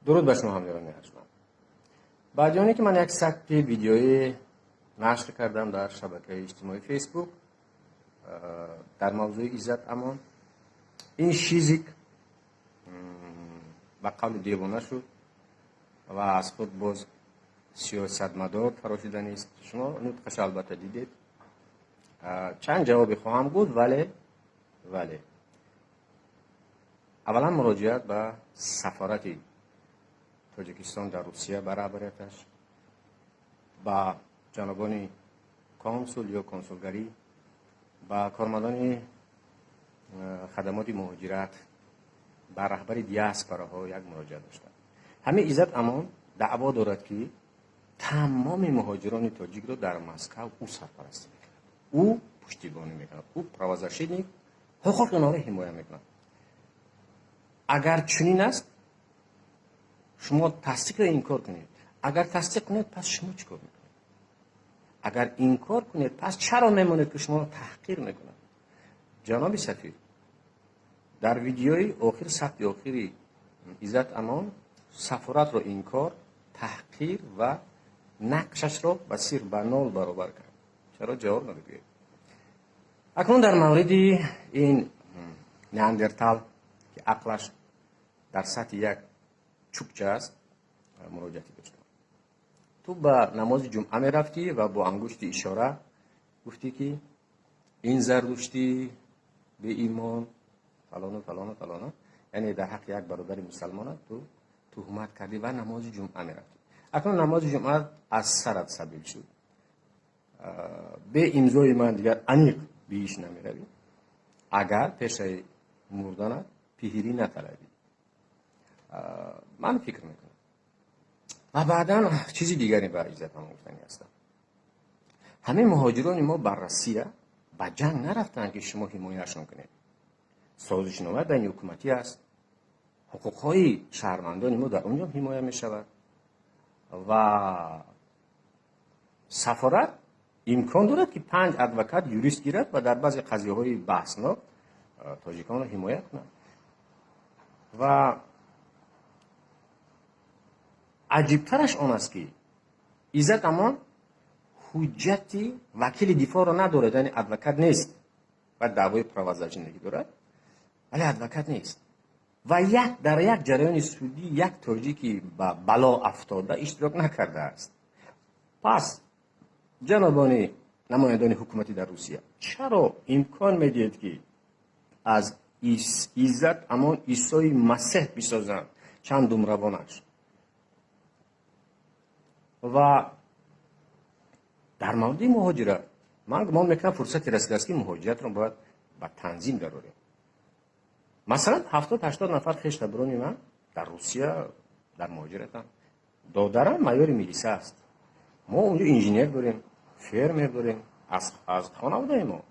Дуруд ба шумо, ҳамёрони арҷманд. Баъди оне ки ман як сабти видеоӣ нашр кардам дар шабакаи иҷтимоии Фейсбук дар мавзӯи Иззат Амон, ин шизик ба қавли девона шуд ва аз худ боз сиёсатмадор тарошиданист. Шумо нутқаша албатта дидед. Чанд ҷавобе хоҳам гуфт, вале аввалан муроҷиат ба сафорати Тоҷикистон дар Русия, ба раҳбарияташ, ба ҷанобони консул ё консулгарӣ, ба кормандони хадамоти муҳоҷират, ба раҳбари диаспораҳо як муроҷиат доштам. Ҳамин Иззат Амон даъво дорад, ки тамоми муҳоҷирони тоҷикро дар Москав ӯ сарпарастӣ мекунад, ӯ пуштибонӣ мекунад, ӯ правозащитник, ҳуқуқи онҳоро ҳимоя мекунад. Агар чунин аст, шумо тасдиқ ё инкор кунед. Агар тасдиқ кунед, пас шумо чӣ кор мекунед? Агар инкор кунед, пас чаро мемонед, ки шуморо таҳқир мекунад? Ҷаноби сафир, дар видеои охир, сабти охири Иззат Амон сафоратро инкор, таҳқир ва нақшашро ба сифр, ба нол баробар кард. Чаро ҷавоб намегӯед? Акнун дар мавриди ин неандертал, ки ақлаш дар сатҳи як чӯбча аст, муроҷиате доштам. Ту ба намози ҷумъа мерафтӣ ва бо ангушти ишора гуфтӣ, ки ин зардуштӣ беимон, фалону фалону фалону, яъне дар ҳаққи як бародари мусалмонат ту туҳмат кардӣ ва намози ҷумъа мерафтӣ. Акнун намози ҷумъа аз сарат сабил шуд. Бе имзои ман дигар аниқ биҳишт намеравӣ, агар пешаи мурданат пиҳирӣ наталабӣ, ман фикр мекунам. Ва баъдан чизи дигаре ба Иззатам гуфтанӣ ҳастам. Ҳамин муҳоҷирони мо бар Россия ба ҷанг нарафтанд, ки шумо ҳимояашон кунед. Созишнома байниҳукуматӣ аст, ҳуқуқҳои шаҳрвандони мо дар он ҷо ҳимоя мешавад ва сафорат имкон дорад, ки панҷ адвокат, юрист гирад ва дар баъзе қазияҳои баҳснок тоҷиконро ҳимоя кунад. Ва аҷибтараш он аст, ки Иззат Амон ҳуҷҷати вакили дифоъро надорад, яъне адвокат нест ва даъвои правозащитникӣ дорад, вале адвокат нест ва як дар як ҷараёни судӣ як тоҷики ба бало афтода иштирок накардааст. Пас ҷанобони намояндони ҳукуматӣ дар Русия, чаро имкон медиҳед, ки аз Иззат Амон Исои Масеҳ бисозанд чанд думравонаш? Ва дар мавриди муҳоҷират ман гумон мекунам, фурсате расидааст, ки муҳоҷиратро бояд ба танзим дарорем. Масалан, 70-80 нафар хештаброни ман дар Русия дар муҳоҷиратанд. Додарам майори милиса аст. Мо унҷо инженер дорем, фермер дорем аз хонаводаи мо,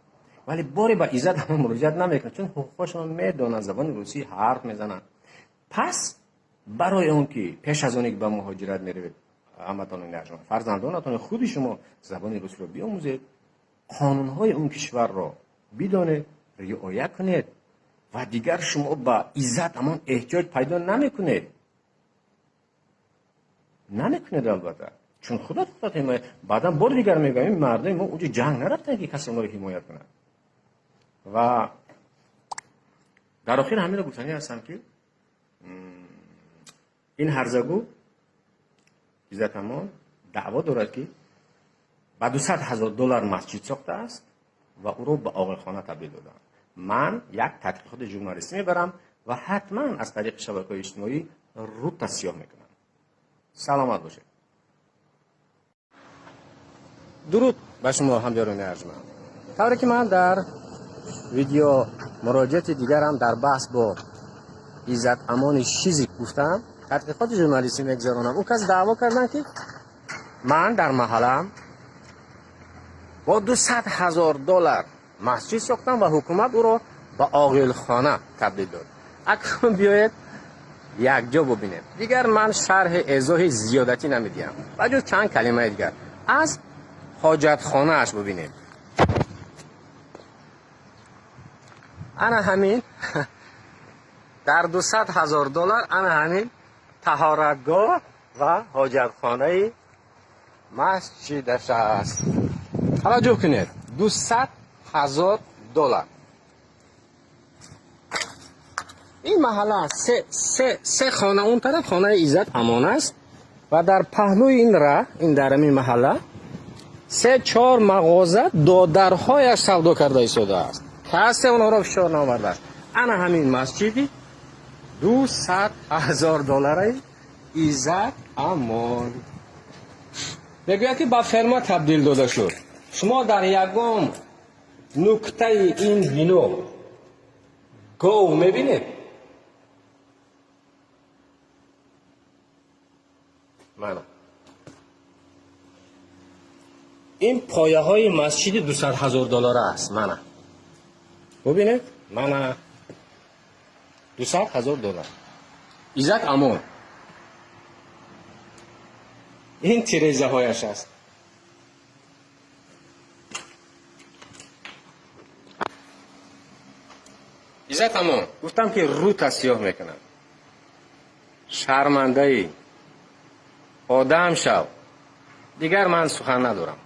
вале боре ба Иззат ҳама муроҷиат намекунад, чун ҳуқуқҳошон медонанд, забони русӣ ҳарф мезананд. Пас барои он ки пеш аз оне ки ба муҳоҷират меравед, ҳаматони арҷманд, фарзандонатон, худи шумо забони русиро биомӯзед, қонунҳои он кишварро бидонед, риоя кунед ва дигар шумо ба Иззат Амон эҳтиёҷ пайдо намекунед. Албатта, чун худат худат ҳимоя. Баъдан бори дигар мегӯям, ин мардуми мо унҷо ҷанг нарафтанд, ки касе онҳоро ҳимоя кунад. Ва дар охир ҳаминро гуфтанӣ ҳастам, ки ин ҳарзагӯ Иззат Амон даъво дорад, ки ба 200 000 доллар масҷид сохтааст ва ӯро ба оғилхона табдил доданд. Ман як тадқиқоти журналистӣ мебарам ва ҳатман аз тариқи шабакаҳои иҷтимоӣ рӯта сиёҳ мекунам. Саломат бошед. Дуруд ба шумо, ҳамёрони арҷманд. Тавре ки ман дар видео муроҷиати дигарам дар баҳс бо Иззат Амони шизик гуфтам, тадқиқоти журналистӣ мегузаронам. Ӯ кас даъво карданд, ки ман дар маҳаллам бо 200 000 доллар масҷид сохтам ва ҳукумат ӯро ба оғилхона табдил дод. Акнун биёед, якҷо бубинем. Дигар ман шарҳи эзоҳи зиёдатӣ намедиҳам, ба ҷуз чанд калимаи дигар. Аз ҳоҷатхонааш бубинем. Ана ҳамин дар 200 000 доллар, ана ҳамин. Таҳоратгоҳ ва ҳоҷатхонаи масҷидаш аст. Таваҷҷӯҳ кунед, 200 000 доллар. Ин маҳалла се хона, он тараф хонаи Иззат Амон аст ва дар паҳлӯи ин раҳ, ин дар ҳамин маҳалла се чор мағоза додарҳояш савдо карда истодааст. Касе онҳоро фишор наовардааст. Ана ҳамин масҷиди 200 000 доллараи Иззат Амон мегӯяд, ки ба ферма табдил дода шуд. Шумо дар ягон нуктаи ин бино гов мебинед? Мана ин пояҳои масҷиди 200 000 доллара аст. Мана, бубинед, мана 200 000 доллар. Иззат Амон, ин тирезаҳояш аст. Иззат Амон, гуфтам, ки рӯта сиёҳ мекунам. Шармандаӣ, одам шав. Дигар ман сухан надорам.